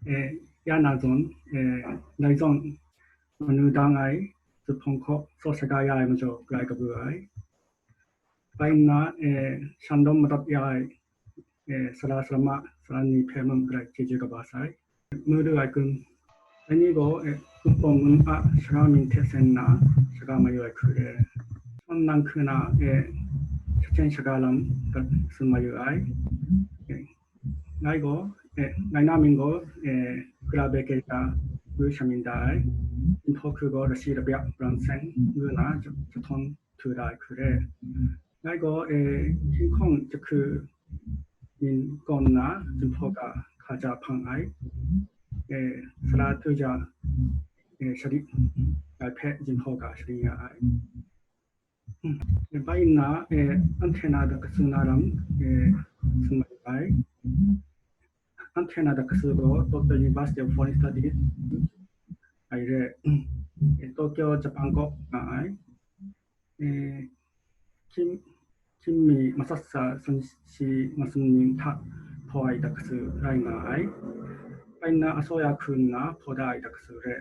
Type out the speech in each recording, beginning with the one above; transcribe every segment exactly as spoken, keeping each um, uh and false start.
E, ya na zawn, e, dai zawn, manu dang ai, zuphpawng hkaw, saw shaga ya ai majaw, grai kabu ai. Bai nna, e, shan dawm madat ya ai, e, sara sarama, sara ni hpe mung grai chyeju kaba sai. Mu lu ai kun, dai ni gaw, e, Wunpawng ngun a sara mying hte sen nna, shaga mayu ai hku re. Shawng nang hku na, e, shachen shaga lam gat tsun mayu ai. E, ngai gaw, e, ngai na mying gaw, e, Kura Beke ta ngu shamin da ai. Jinghpaw hku gaw Rashi Rabya Brang Seng ngu na, Jahtawn htu da ai hku re. Ngai gaw, e, hkying hkawng jahku nin kaw nna, Jinghpaw ga hkaja hpang ai. E, sara du ja, e, shari ai hpe Jinghpaw ga shari ya ai. E, bai nna, e, anhte na da katsu na lam, e, tsun mai ai. Anhte na da katsu gaw Tokyo University of Foreign Studies ai re, e, Tokyo, Japan kaw nga ai. E, hkying, hkying mi masat sa sunshi masum ning hta hpaw ai da katsu rai nga ai. Bai nna asaw ya hku nna hpaw da ai da katsu re.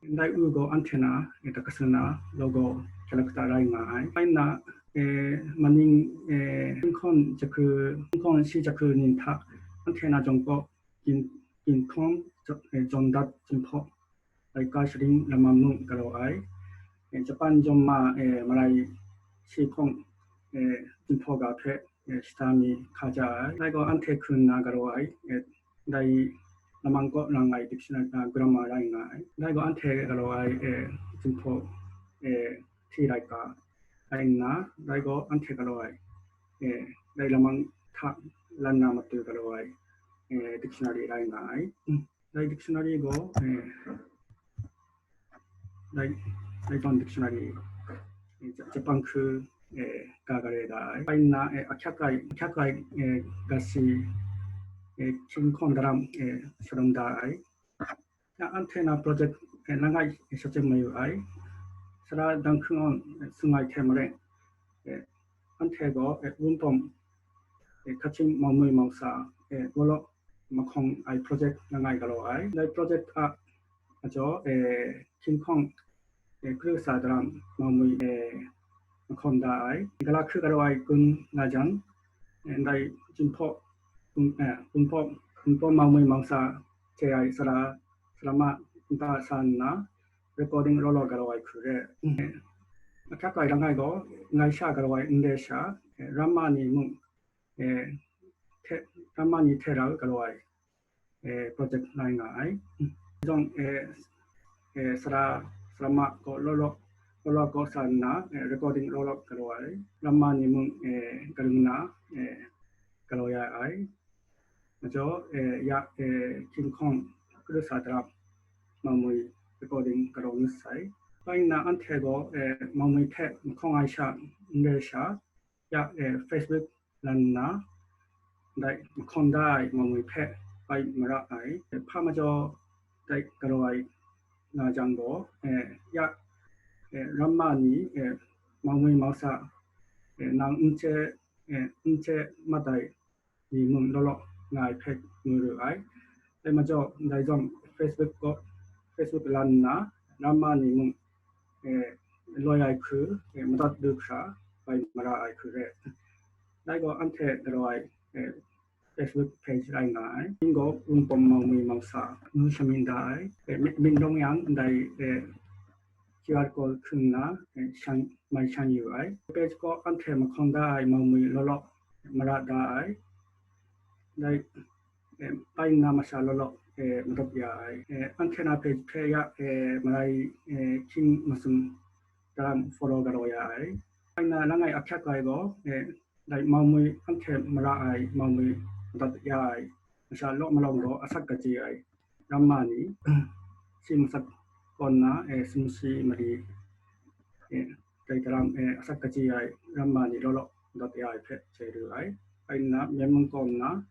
Ndai u gaw anhte na, e, da katsu na logo hkye la kata rai nga ai. Bai nna, e, maning, e, hkying hkawng jahku, hkying hkawng shi jahku ning hta anhte na jawng kaw gin, gin hkawng, e, jawn dat Jinghpaw laika sharin lamam mung galaw ai. E, Japan jawm ma, e, marai shi hkawng, e, Jinghpaw ga hpe, e, shata mi hkaja ai. Dai gaw anhte hku nna galaw ai, e, dai lamang kaw lang ai dictionary, a, grammar rai nga ai. Dai gaw anhte galaw ai, e, Jinghpaw, e, hti laika rai nna, dai gaw anhte galaw ai, e, dai lamang hta lan na matu galaw ai, e, dictionary rai nga ai. Dai dictionary gaw, e, dai, dai tawn dictionary, e, Ja-, Japan hku, e, ga gare da ai. Bai nna, e, ahkyak ai, ahkyak ai, e, ga si, e, hkying hkawng daram, e, shadawn da ai. Ya, anhte na project, e, langai, e, shachyen mayu ai. Sara dang hkung awn, e, tsun ai hte maren, e, anhte gaw, e, Wunpawng, e, Kachin Maumwi Mausa, e, Wolo mahkawng ai project langai galaw ai. Dai project a majaw, e, hkying hkawng, e, kru sa daram Maumwi, e, mahkawm da ai. Gala hku galaw ai kun nga jang, e, ndai Jinghpaw, Wun-, e, Wunpawng, Wunpawng Maumwi Mausa hte ai sara, sarama nta sa nna, recording law law galaw ai hku re. E, ahkyak ai langai gaw, ngai sha galaw ai ndai sha, e, ramma ni mung, e, hte, ramma ni hte rau galaw ai, e, project rai nga ai. Zong, e, e, sara, sarama gaw law law, law law gaw sa nna, e, recording law law galaw ai. Ramma ni mung, e, garung na, e, galaw ya ai. Majaw, e, ya, e, hkying hkawng kru sa daram Maumwi recording galaw ngut sai. Bai nna anhte gaw, e, Maumwi hpe mahkawng ai sha n re sha, ya, e, Facebook lan nna, ndai mahkawm da ai Maumwi hpe bai mara ai. E, hpa majaw dai galaw ai nga jang gaw, e, ya, e, ramma ni, e, Maumwi Mausa, e, nang n chye, e, n chye mat ai ni mung law law nga ai hpe mu ru ai. Dai majaw, ndai zong Facebook gaw, Facebook lan nna, ramma ni mung, e, loi ai hku, e, madat du hkra, bai mara ai hku re. Dai gaw anhte galaw ai, e, Facebook page rai nga ai. Mying gaw Wunpawng Maumwi Mausa ngu shamin da ai. E, myit, myit rawng yang ndai, e, Q R code hkring nna, e, shan, mai shan yu ai. Page gaw anhte mahkawm da ai Maumwi law law mara da ai. Dai, e, bai nna masha law law, e, madat ya ai. E, anhte na page hpe ya, e, marai, e, hkying masum daram follow galaw ya ai. Bai nna langai ahkyak ai gaw, e, dai Maumwi anhte mara ai Maumwi madat ya ai masha law malawng gaw asak kachye ai ramma ni, shi masak kaw nna, e, sumshi mali, e, dai daram, e, asak kachye ai ramma ni law law dat ya ai hpe chye ru ai. Bai nna, Myen mung kaw nna,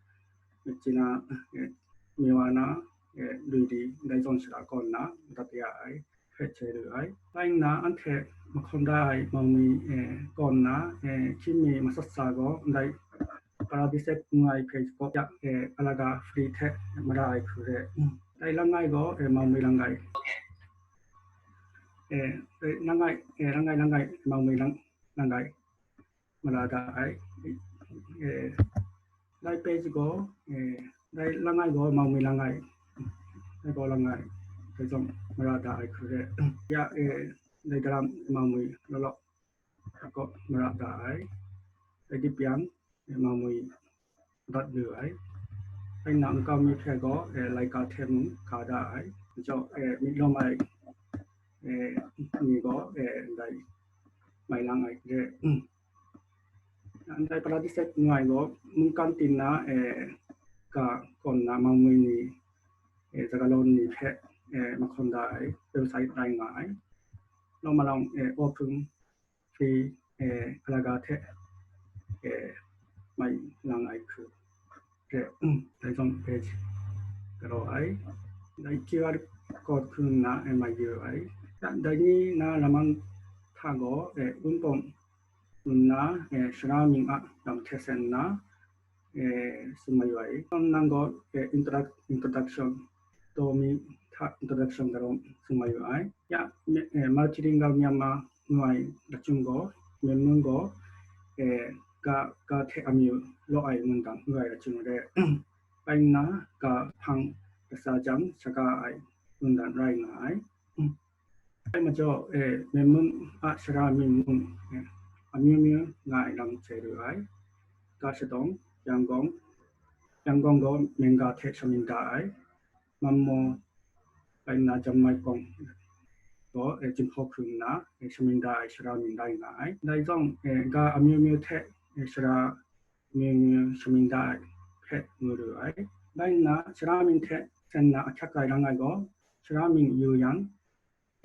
Myitkyina, e, Myawana, e, Luidi, dai zawn shara kaw nna dat ya ai hpe chye ru ai. Bai nna, anhte mahkawm da ai Maumwi, e, kaw nna, e, hkying mi masat sa gaw ndai Paradisec ngu ai hpe gaw ya, eh, Alaga Free hte mara ai hku re. Dai langai gaw, eh, Maumui langai. Eh, eh, langai, eh, langai, langai, Maumui lang, langai mara da ai. Eh, dai page gaw, eh, dai langai gaw Maumui langai. Dai gaw langai. Dai zong mara da ai hku re. Ya, eh, dai daram Maumui law law gaw mara da ai. Dai dip yang, eh, Maumui dat lu ai. Dai nang nkau mi hpe gaw, eh, laika hte mung ka da ai. Majaw, eh, myit lawm ai, eh, ni gaw, eh, ndai mai lang ai re. Ndai Paradisec ngu ai gaw, mungkan tin na, eh, ka kawn na Maumui ni, eh, zagalon ni hpe, eh, mahkawn da ai website rai nga ai. Lawm malawng, eh, Awhpung Free, eh, Alaga hte, eh, mai lang ai hku re, dai zong page galaw ai. Dai Q R code hku nna, eh, mai yu ai. Dai ni na lamang hta gaw, eh, Wunpawng nna, eh, Sara mying a lam hte sen nna, eh, tsun mai yu ai. Nang gaw, eh, introduc-, introduction, taw mi hta introduction galaw tsun mai yu ai. Ya, me-, eh, Marketing of Myanmar ngu ai lachyum gaw, Myen mun gaw, eh, ga, ga hte amyu law ai mungdan ngu ai lachyum re. Bai nna, ga hpang kasa jang shaga ai mungdan rai nga ai. Dai majaw, eh, Myen mun a Sara mying mung, eh, amyu myu nga ai lam chye lu ai. Ga shadawng, Yangon, Yangon gaw Myen ga hte shamin da ai. Mammaw, bai nna Jammai kawng gaw, eh, Jinghpaw hku nna, eh, shamin da ai Sara mying rai nga ai. Dai zong, eh, ga amyu myu hte, eh, Sara mying myu shamin da ai hpe mu lu ai. Bai nna, Sara mying hte sen nna ahkyak ai lang ai gaw, Sara mying yu yang,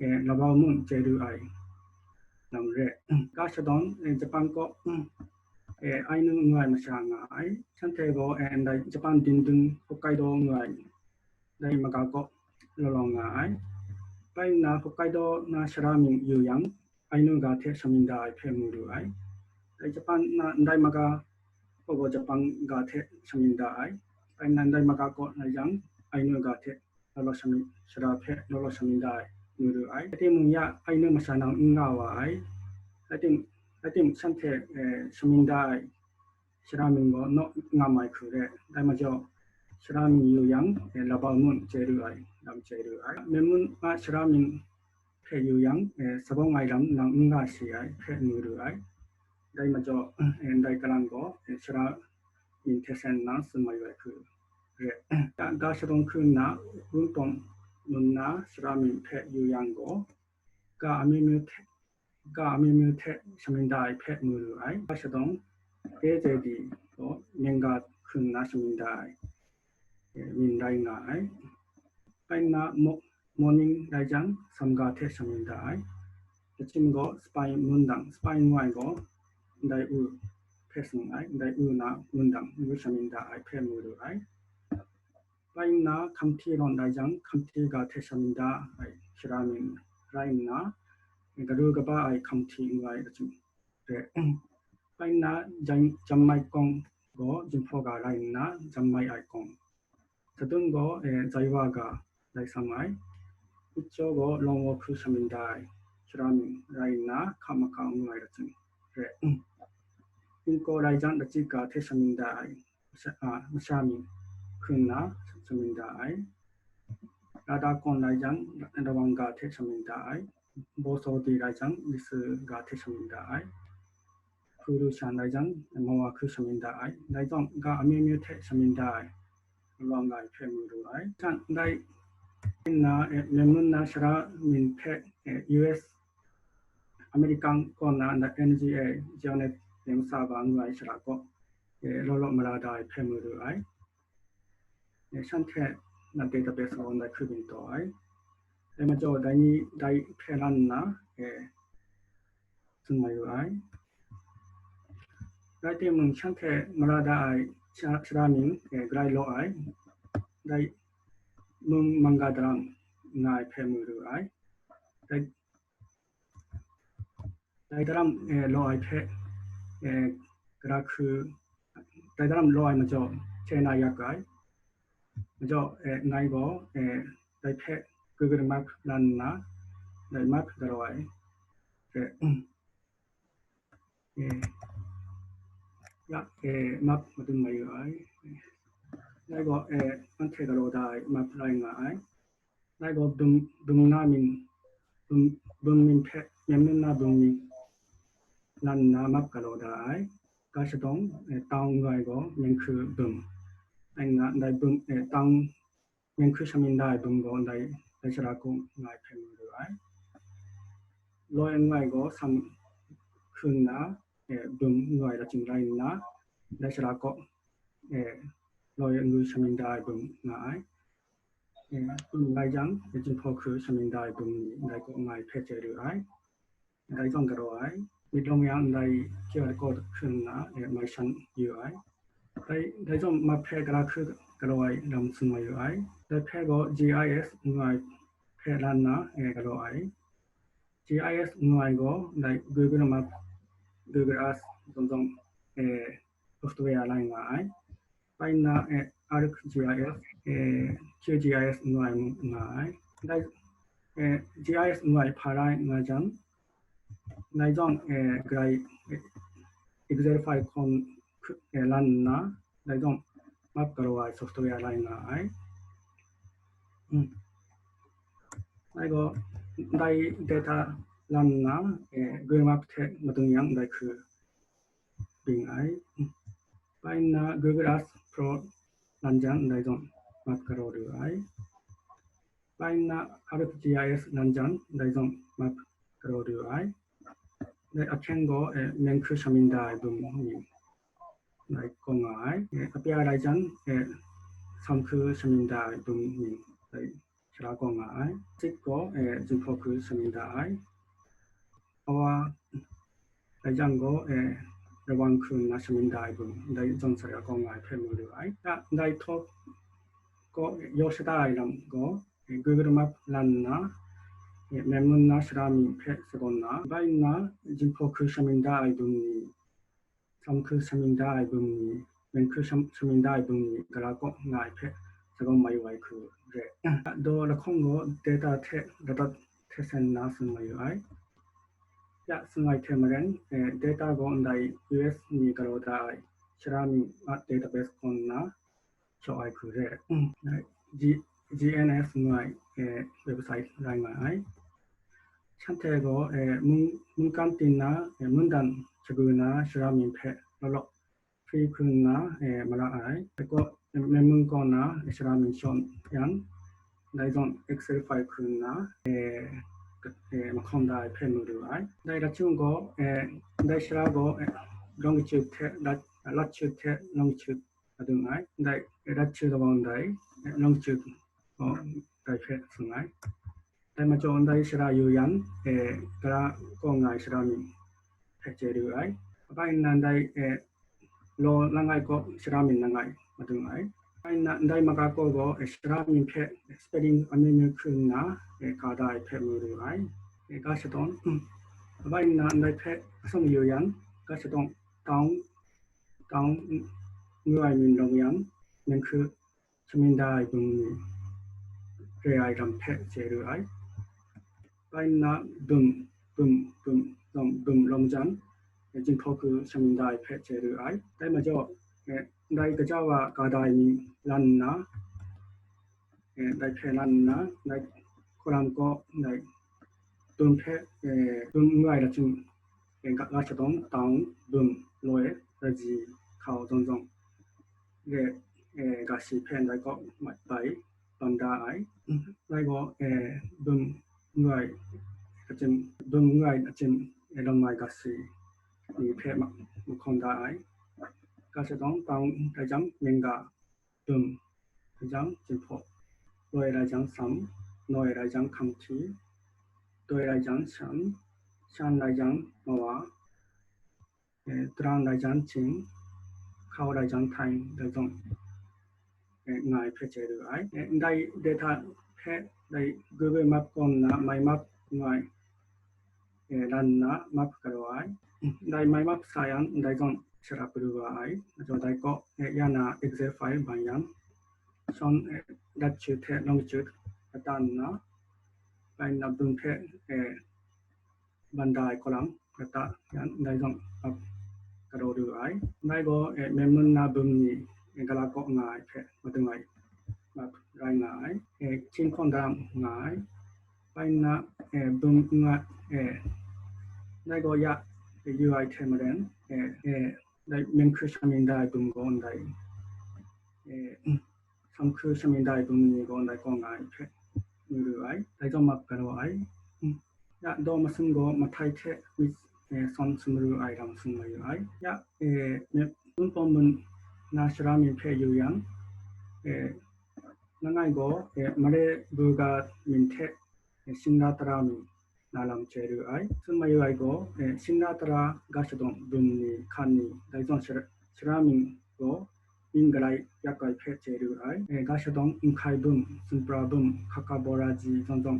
eh, Labau mun chye lu ai lam re. Ga shadawn, eh, Japan kaw, eh, Ainu ngu ai masha nga ai. Shanhte gaw, eh, ndai Japan dindung Hokkaido ngu ai dai maga kaw law law nga ai. Bai nna Hokkaido na Sara mying yu yang, Ainu ga hte shamin da ai hpe mu lu ai. Dai Japan na ndai maga kaw gaw Japan ga hte shamin da ai. Bai nna ndai maga kaw rai yang, Ainu ga hte law law shamin, Sara hpe law law shamin da ai mu lu ai. Rai timung ya, Ainu masha nang n nga wa ai. Rai tim-, rai timung shanhte, eh, shamin da ai Sara mying gaw naw ngam ai hku re. Dai majaw, Sara mying yu yang, eh, Labau mun chye lu ai, lam chye lu ai. Myen mun a Sara mying hpe yu yang, eh, sabawng ai lam nang n nga shi ai hpe mu lu ai. Dai majaw, eh, ndai kalang gaw, eh, Sara mying hte sen nna tsun mai yu ai hku re. Ga, ga shadawn hku nna, Wunpawng mun na Sara mying hpe yu yang gaw, ga amyu myu hte, ga amyu myu hte shamin da ai hpe mu lu ai. Ga shadawn, A Z D gaw Myen ga hku nna shamin da ai, eh, mying rai nga ai. Bai nna, mo-, Morning rai jang, Samga hte shamin da ai. Lachyum gaw Spy mungdan, Spy ngu ai gaw ndai u hpe tsun ai, ndai u na mungdan ngu shamin da ai hpe mu lu ai. Bai nna, Khamhti lawn rai jang, Khamhti ga hte shamin da ai Sara mying rai nna, garu kaba ai Khamhti ngu ai lachyum re. Bai nna, Jam-, Jammai kawng gaw Jinghpaw ga rai nna, Jammai ai kawng. Sadun gaw, eh, Zaiwa ga rai sam ai. Utjaw gaw Lawngwaw hku shamin da ai Sara mying rai nna, Hkamaka ngu ai lachyum re. Inko rai jang, Lachit ga hte shamin da ai masha, a, masha mying hku nna shamin da ai. Radakawn rai jang, Rawang ga hte shamin da ai. Bawsawdi rai jang, Lisu ga hte shamin da ai. Hkuru shan rai jang, Mawa hku shamin da ai. Dai zong, ga amyu myu hte shamin da ai, law nga ai hpe mu lu ai. Shan dai nna, eh, Myen mun na Sara mying hpe, eh, U S, American kaw na ndai N G A, Zionist Lemsa ba ngu ai shara kaw, eh, law law mara da ai hpe mu lu ai. Eh, shanhte na database gaw ndai hku byin taw ai. Dai majaw, dai ni dai hpe lan nna, eh, tsun mai yu ai. Rai timung, shanhte mara da ai sha-, Sara mying, eh, galai law ai, dai mung Manga daram nga ai hpe mu lu ai. Dai, dai daram, eh, law ai hpe, eh, gara hku dai daram law ai majaw, hte na yak ai. Majaw, eh, ngai gaw, eh, dai hpe Google Map lan nna, dai map galaw ai hte, eh, ya, eh, map madun mayu ai. Ngai gaw, eh, anhte galaw da ai map rai nga ai. Ngai gaw bum, bum na min, bum, bum min hpe, myen mun na bum min lan nna map galaw da ai. Ga shadawng, eh, tang ngai gaw myen hku bum. Ai nna, ndai bum, eh, tang myen hku shamin da ai bum gaw ndai, ndai sara kaw ngai hpe mu lu ai. Loi ngai gaw sam hku nna, eh, bum ngai lachyum rai nna, ndai sara kaw, eh, loi ngu shamin da ai bum nga ai. Eh, bum rai jang, eh, jinghpaw hku shamin da ai bum ni ndai kaw ngai hpe chye lu ai. Ndai zawn galaw ai. Myit lawng yang ndai Q R code hku nna, eh, mai shan yu ai. Dai, dai zawn map hpe gara hku galaw ai lam tsun mai yu ai. Dai hpe gaw G I S ngu ai hpe lan nna, eh, galaw ai. G I S ngu ai gaw, dai Google Map, Google Earth zawn zawn, eh, software lai nga ai. Bai nna, eh, ArcGIS, eh, QGIS ngu ai mung nga ai. Dai, eh, G I S ngu ai hpa rai nga jang, dai zawn, eh, grai, eh, Excel file hkawm, eh, lan nna, dai zawn map galaw ai software lai nga ai. Hmm. Dai gaw, dai data lan nna, eh, Google Map hte madun yang dai hku bing ai. Bai nna Google Earth Pro lan jang ndai zawn map galaw lu ai. Bai nna ArcGIS lan jang ndai zawn map galaw lu ai. Dai ahkyeng gaw, eh, myen hku shamin da ai bum ni ndai kaw nga ai. Eh, apya rai jang, eh, sam hku shamin da ai bum ni ndai sara kaw nga ai. Sit gaw, eh, jinghpaw hku shamin da ai. Awa, dai jang gaw, eh, rawang hku nna shamin da ai bum, ndai zawn sara kaw nga ai hpe mu lu ai. Ya, ndai htaw kaw yaw shada ai lam gaw, eh, Google Map lan nna, eh, myen mun na sara mying hpe sagawn na, bai nna jinghpaw hku shamin da ai bum ni, sam hku shamin da ai bum ni, myen hku sham-, shamin da ai bum ni, gara kaw nga ai hpe sagawn mai yu ai hku re. Daw lahkawng gaw data hte ladat hte sen nna tsun mai yu ai. Ya, tsun ai hte maren, eh, data gaw ndai U S ni galaw da ai sara mying a database kaw nna shaw ai hku re. G-, G N S ngu ai, eh, website rai nga ai. Shanhte gaw, eh, mung-, mungkan ting na, eh, mungdan shagu na sara mying hpe law law free hku nna, eh, mara ai. Dai gaw, eh, myen mun kaw na, eh, sara mying shaw yang, dai zawn Excel file hku nna, eh, eh, mahkawm da ai hpe mu lu ai. Dai lachyum gaw, eh, dai sara gaw, eh, lawng kachut hte, lat, lat chut hte lawng kachut adung ai. Dai, eh, lat chut awang dai, eh, lawng kachut gaw dai hpe tsun ai. Dai majaw ndai sara yu yan, eh, gara kaw nga ai sara mying hpe chye lu ai. Bai nna ndai, eh, law langai kaw sara mying langai madung ai. Bai nna ndai maga kaw gaw, eh, sara mying hpe spelling amyu myu hku nna, eh, ka da ai hpe mu lu ai. Eh, ga shadawn, bai nna ndai hpe atsawm yu yan, ga shadawn, taung, taung ngu ai mying lawng yan, myen hku shamin da ai bum ni re ai lam hpe chye lu ai. Bai nna dum, dum, dum, dum, dum lawng jan, eh, jinghpaw hku shamin da ai hpe chye lu ai. Dai majaw, eh, ndai gaja wa ga da ai mying lan nna, eh, ndai hpe lan nna, ndai hkawram kaw, ndai dum hpe, eh, dum ngu ai lachyum, eh, ga, ga shadawn, taung, dum, loi, raji, hkau, zawn zawn, re, eh, ga shi hpe ndai kaw mat bai, bam da ai. Dai gaw, eh, dum ngu ai lachyum, dum ngu ai lachyum, eh, lawm ai ga shi ni hpe ma-, mahkawm da ai. Ga shadawn, taung, rai jang, myen ga, dum, rai jang, jinghpaw, loi rai jang, sam, noi rai jang, hkam hti, doi rai jang, shan, shan rai jang, mawa, eh, tarang rai jang, ching, hkau rai jang, htai, dai zawn, eh, nga ai hpe chye lu ai. Eh, ndai data hpe, dai Google Map kaw nna, My Map ngu ai, eh, lan nna map galaw ai. Ndai My Map sa yang, ndai zawn shara pru wa ai. Majaw dai kaw, eh, ya na exit file ban yang, shon, eh, dat chyu hte nawng chyut kata nna, bai nna bum hpe, eh, ban da ai kaw lam kata yan, ndai zawn ap karaw lu ai. Ndai gaw, eh, Myen mun na bum ni, eh, gala kaw nga ai hpe madung ai ap rai nga ai. Eh, hkying hkawn daram nga ai. Bai nna, eh, bum n nga, eh, ndai gaw ya, eh, yu ai hte maren, eh, eh, ndai myen hkru shamin da ai bum gaw ndai, eh, sam hkru shamin da ai bum ni gaw ndai kaw nga ai hpe mu lu ai. Dai zawn ap galaw ai. Ya, daw masum gaw mahtai hte myit, eh, sawn sumru ai lam sung mayu ai. Ya, eh, wunpawng mun na shara min hpe yu yang, eh, langai gaw, eh, mare burga min hte, eh, shingra tara min na lam chye ru ai. Tsun mayu ai gaw, eh, shingra tara ga shadawng bum ni hkan ni dai zawn shara, shara min gaw myin galai yak ai hpe chye ru ai. Eh, ga shadawng nhkai bum, sumhpra bum, hkaka bora ji zawn zawn,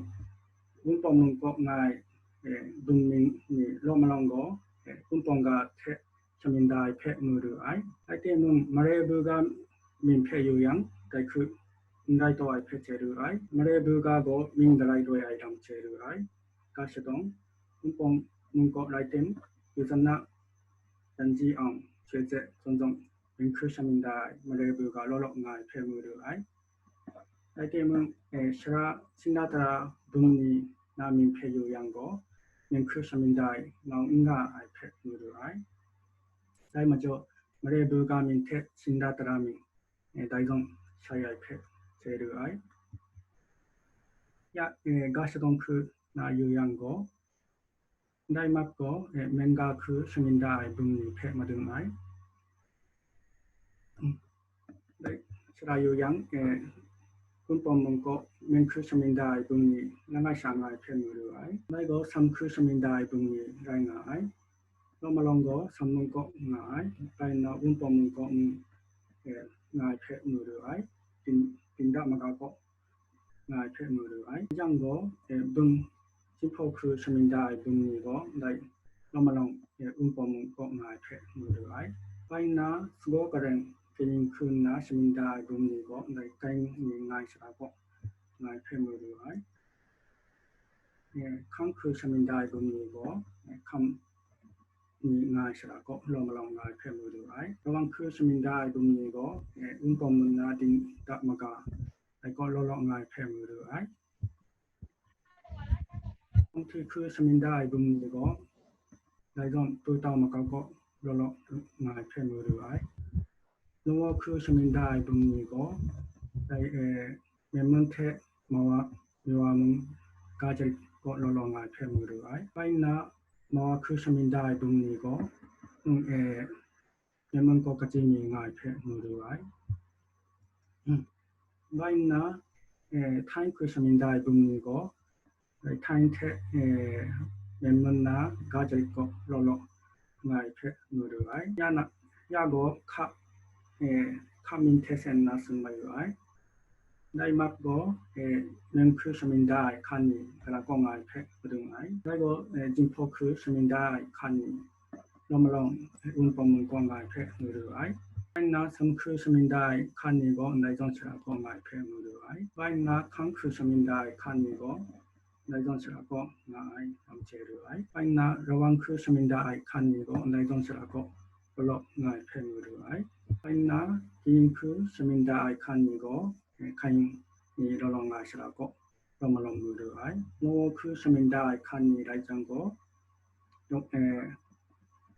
wunpawng mun kaw nga ai, eh, bum mying ni law malawng gaw, eh, wunpawng ga hte shamin da ai hpe mu ru ai. Rai timung, mare burga min hpe yu yang, dai hku n rai taw ai hpe chye ru ai. Mare burga gaw myin galai loi ai lam chye ru ai. Ga shadawng, wunpawng mun kaw rai tim, yu zan na, dan ji ang, chye ze, zawn zawn, myen hkru shamin da ai, mare burga law law nga ai hpe mu ru ai. Rai timung, eh, shara shingra tara bum ni na min hpe yu yang gaw, myen hkru shamin da ai nau n nga ai hpe mu ru ai. Dai majaw, mare burga min hte shingra tara min, eh, dai zawn shai ai hpe chye ru ai. Ya, eh, ga shadawng hku na yu yang gaw, ndai mak gaw, eh, myen ga hku shamin da ai bum ni hpe madung ai. Dai shara yu yang, eh, wunpawng mun kaw myen hkru shamin da ai bum ni langai sha nga ai hpe mu ru ai. Ndai gaw sam hkru shamin da ai bum ni rai nga ai. Law malawng gaw sam mun kaw nga ai. Rai nna wunpawng mun kaw n, eh, nga ai hpe mu ru ai. Din, din da maga kaw nga ai hpe mu ru ai. Yang gaw, eh, bum, jinghpaw hkru shamin da ai bum ni gaw, ndai law malawng, eh, wunpawng mun kaw nga ai hpe mu ru ai. Bai nna, sagaw kareng kaning hku nna shamin da ai bum ni gaw, ndai kai ni nga ai shara kaw nga ai hpe mu ru ai. Eh, hkang hku shamin da ai bum ni gaw, eh, hkam ni nga ai shara kaw law malawng nga ai hpe mu ru ai. Rawang hku shamin da ai bum ni gaw, eh, wunpawng mun na din da maga ai kaw law law nga ai hpe mu ru ai. Hkang hti hku shamin da ai bum ni gaw, dai zawn pru tau makau kaw law law nga ai hpe mu ru ai. Lawa hku shamin da ai bum ni gaw, dai, eh, Myen mun hte Mawa, Mawa mung ga jarit kaw law law nga ai hpe mu ru ai. Bai nna, Mawa hku shamin da ai bum ni gaw, mm, eh, Myen mun kaw kaji mi nga ai hpe mu ru ai. Mm. Bai nna, eh, Thai hku shamin da ai bum ni gaw, Thai hte, eh, Myen mun na ga jarit kaw law law nga ai hpe mu ru ai. Ya na, ya gaw hka, eh, hka min hte sen nna tsun mayu ai. Dai mak gaw, eh, myen hkru shamin da ai hkan ni gala kaw nga ai hpe madung ai. Dai gaw, eh, jinghpaw hkru shamin da ai hkan ni law malawng, eh, wunpawng mun kaw nga ai hpe mu ru ai. Bai nna, sam hkru shamin da ai hkan ni gaw ndai zawn shara kaw nga ai hpe mu ru ai. Bai nna, hkang hkru shamin da ai hkan ni gaw ndai zawn shara kaw nga ai lam chye ru ai. Bai nna, rawang hkru shamin da ai hkan ni gaw ndai zawn shara kaw law law nga ai hpe mu ru ai. Bai nna, kaning hkru shamin da ai hkan ni gaw, eh, hkai ni law law nga ai shara kaw law malawng mu ru ai. Lawa hkru shamin da ai hkan ni rai jang gaw, yawng, eh,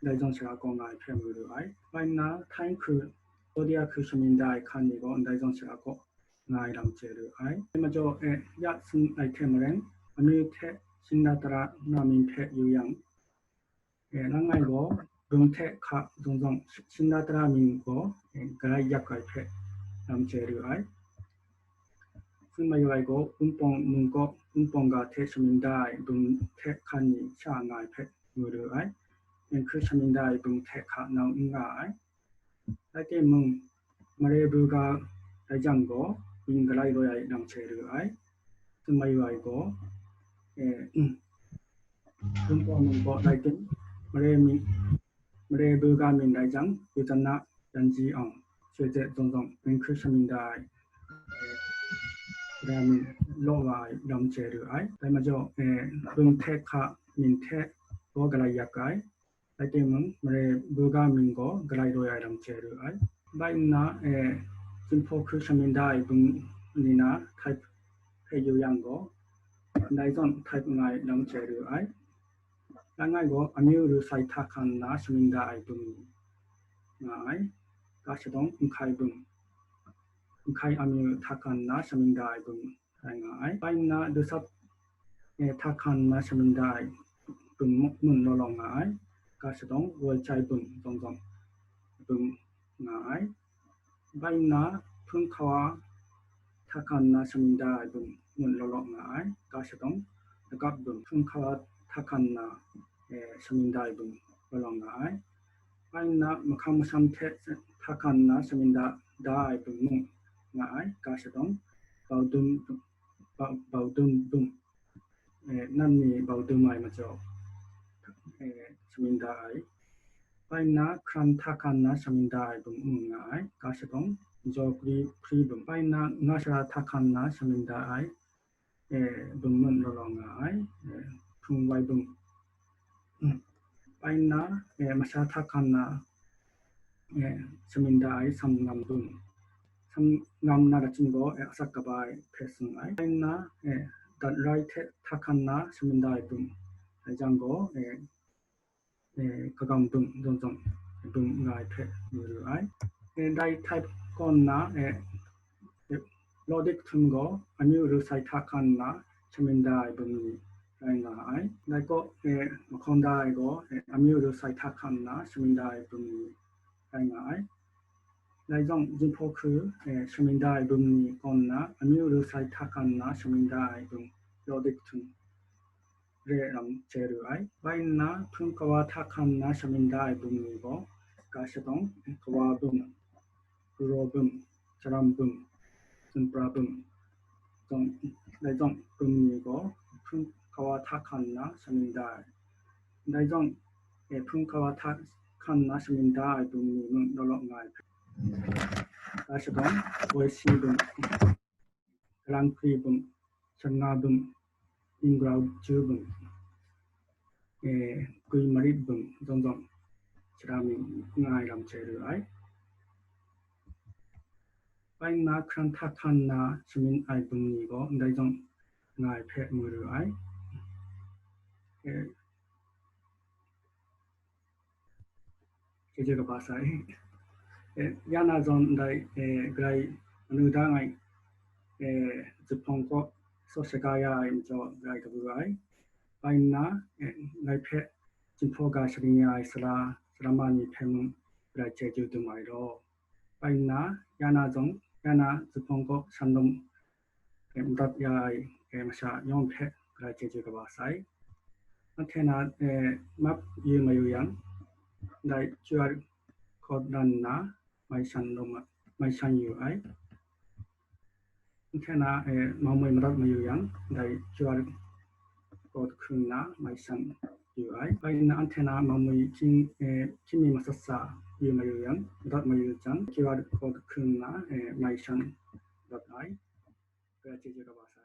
ndai zawn shara kaw nga ai hpe mu ru ai. Bai nna, Thai hkru, Cambodia hkru shamin da ai hkan ni gaw ndai zawn shara kaw nga ai lam chye ru ai. Dai majaw, eh, ya tsun ai hte maren, amyu hte shingra tara na min hpe yu yang, eh, langai gaw, bum hte hka zung zung, shingra tara min gaw, eh, galai yak ai hpe lam chye ru ai. Tsun mayu ai gaw, wunpawng mun kaw, wunpawng ga hte shamin da ai bum hte hkan ni sha nga ai hpe mu ru ai. Myen hkru shamin da ai bum hte hka nau n nga ai. Rai timung, mare bu ga rai jang gaw, myin galai loi ai lam chye ru ai. Tsun mayu ai gaw, eh, wunpawng mun kaw rai tim, mare myin, Mare Burga myin rai jang, Yuzana Yanji Awng, Shwe Zet Zong Zong, Ming Hkru Shamin Da Ai, Mare myin law wa ai lam chye ru ai. Dai majaw, eh, bum hte hka myin hte gaw galai yak ai. Rai timung, Mare Burga myin gaw galai daw ai lam chye ru ai. Bai nna, eh, Jinghpaw Hkru Shamin Da Ai bum ni na type hpe yu yang gaw, ndai zawn type nga ai lam chye ru ai. Langai gaw amyu ru sai hta hkan nna shamin da ai bum ni nga ai. Ga shadawng nhkai bum, nhkai amyu hta hkan nna shamin da ai bum rai nga ai. Bai nna dusat, eh, hta hkan nna shamin da ai bum mun law law nga ai. Ga shadawng woi chai bum zong zong bum nga ai. Bai nna hpung hkawa hta hkan nna shamin da ai bum mun law law nga ai. Ga shadawng lagap bum hpung hkawa hta hkan nna, eh, shamin da ai bum law law nga ai. Bai nna mahkang masham hte hta hkan nna shamin da, da ai bum mung nga ai. Ga shadawng baudum, bau, baudum bum, eh, nan ni baudum ai majaw, eh, shamin da ai. Bai nna hkran hta hkan nna shamin da ai bum mung nga ai. Ga shadawng jaw hpri, hpri bum. Bai nna nga shara hta hkan nna shamin da ai, eh, bum mun law law nga ai, eh, hpung wai bum. Bai nna, eh, masha hta hkan nna, eh, shamin da ai sam ngam bum. Sam ngam na latchin gaw, eh, asak kaba ai hpe tsun ai. Bai nna, eh, dat rai hte hta hkan nna shamin da ai bum. Rai jang gaw, eh, eh, kagam bum zong zong bum nga ai hpe mu ru ai. Eh, dai type kaw nna, eh, eh, lawdik htum gaw amyu ru sai hta hkan nna shamin da ai bum ni rai nga ai. Dai kaw, eh, mahkawng da ai gaw, eh, amyu ru sai hta hkan nna shamin da ai bum ni rai nga ai. Dai zawng, Jinghpaw Hkru, eh, shamin da ai bum ni kaw nna amyu ru sai hta hkan nna shamin da ai bum lawdik htum re ai lam chye ru ai. Bai nna hpung kawa hta hkan nna shamin da ai bum ni gaw, ga shadawng, kawa bum, guro bum, saram bum, zunpra bum, zong, dai zawng bum ni gaw hpung kawa hta hkan nna shamin da ai. Dai zawng, eh, hpung kawa hta hkan nna shamin da ai bum ni mung law law nga ai hpe, ga shadawng, woi si bum, galang hkri bum, shan nga bum, ning grau ju bum, eh, gwi marit bum zong zong shara mi nga ai lam chye ru ai. Bai nna hkran hta hkan nna shamin ai bum ni gaw ndai zawng nga ai hpe mu ru ai. Eh, chyeju kaba sai. Eh, ya na zawn ndai, eh, grai anu da ngai, eh, zuphpawng kaw saw shaga ya ai majaw grai kabu ai. Bai nna, eh, ngai hpe Jinghpaw ga sharin ya ai sara, sara ma ni hpe mung grai chyeju dum ai law. Bai nna, ya na zawn, ya na zuphpawng kaw shan lawm, eh, madat ya ai, eh, masha yawng hpe grai chyeju kaba sai. Anhte na, eh, map yu mayu yang, dai Q R code ran nna mai shan lawm, mai shan yu ai. Anhte na, eh, mamui madat mayu yang, dai Q R code hkring nna mai shan yu ai. Bai nna anhte na mamui hkying, eh, hkying mi masat sa yu mayu yang, madat mayu jang, Q R code hkring nna, eh, mai shan dat ai. Grai chyeju kaba sai.